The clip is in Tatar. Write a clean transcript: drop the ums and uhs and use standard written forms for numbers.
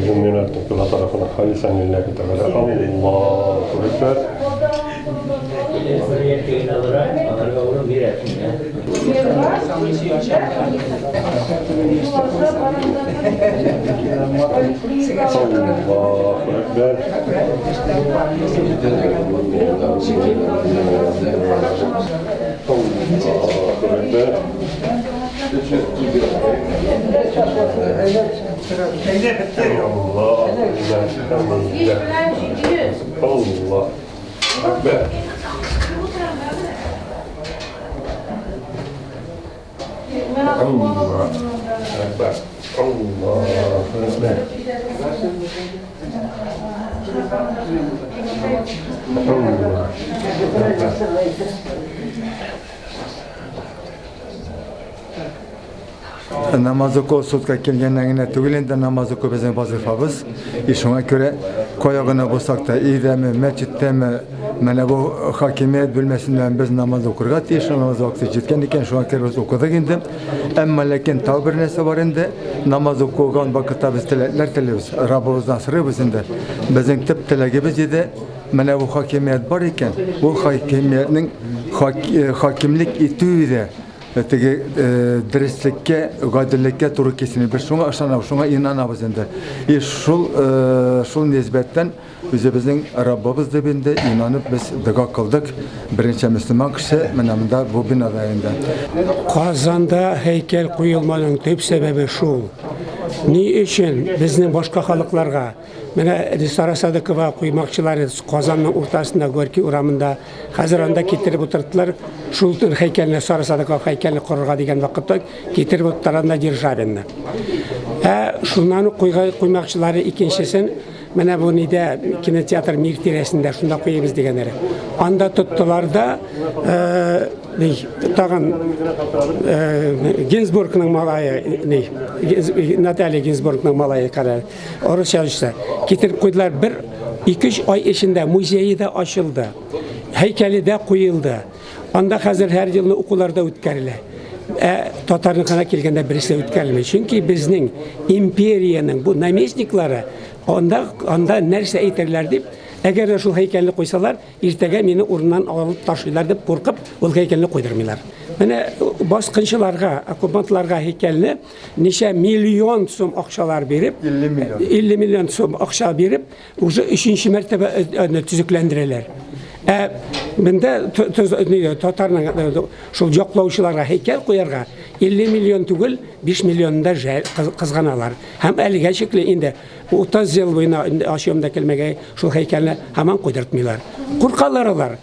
Yüzümü yönelttim kıbla tarafına. Halisan lillahi teala. Allahu Ekber. Allahu Ekber. Allahu Ekber. Allah Allah Ekber. Allah Ekber. Allah Ekber. Allah Ekber. Намаз уку судка килгәннән генә түгел инде, намаз уку безнең вазифабыз. И шуңа күрә кая гына булсак та, өйдәме, мәчеттәме, менә бу хакимият бүлмәсеннән без намаз укырга тиеш, намаз вакыты җиткән икән, шуңа күрә без укыдык инде. Әмма ләкин тагы бер нәрсә бар инде, намаз укыган вакытта без теләкләр телибез, Раббыбыздан сорыйбыз инде. Безнең төп теләгебез иде, менә бу хакимият бар икән, ул хакимиятнең хакимлек итүе дә теге дөреслеккә, гаделлеккә туры килсен. Без шуңа ышанабыз, шуңа инанабыз инде. И шул шул нисбәттән үзебезнең Раббыбыз дип инде инанып без дога кылдык. Беренче мөселман кеше менә монда бу бинада инде. Казанда һәйкәл куелмауның төп сәбәбе шул. Ни өчен безнең башка халыкларга Менә Сара Садыкова куймакчылар Казанның уртасында Горький урамында. Хәзер анда китереп утырттылар. Шул төр һәйкәлне Сара Садыкова һәйкәлне корырга дигән вакытта китереп утырттылар анда Державинны. Ә шуннан ук куймакчылары икенчесен менә бу нидә кинотеатр Мир тирәсендә шунда куйыбыз дигәннәре. Анда тоттылар да ни, тагын Гинзбургның малае ни, Наталья Гинзбургның малае кара Орыс язучысы. Китереп куйдылар бер 2-3 ай эчендә музее да ачылды. Һәйкәле дә куелды. Анда хәзер һәр елны укулар да үткәрелә. Ә татарныкына килгәндә берсе үткәрелми. Чөнки безнең империянең бу наместниклары анда анда нәрсә әйтерләр дип, әгәр дә шул һәйкәлне куйсалар, иртәгә мине урыннан алып ташлыйлар дип куркып, ул һәйкәлне куйдырмыйлар. Менә баскынчыларга, оккупантларга һәйкәлне ничә миллион сум акчалар биреп, 50 миллион. 50 миллион сум акча биреп, уже өченче мәртәбә э, э, төзекләндерәләр. Ә монда татарның э, шул яклаучыларга һәйкәл куярга 50 миллион түгел, 5 миллионын да кызганалар. Һәм әлегә чикле инде 30 ел буена ачуым да килмәгәй, шул һәйкәлне һаман куйдыртмыйлар. Куркалар алар.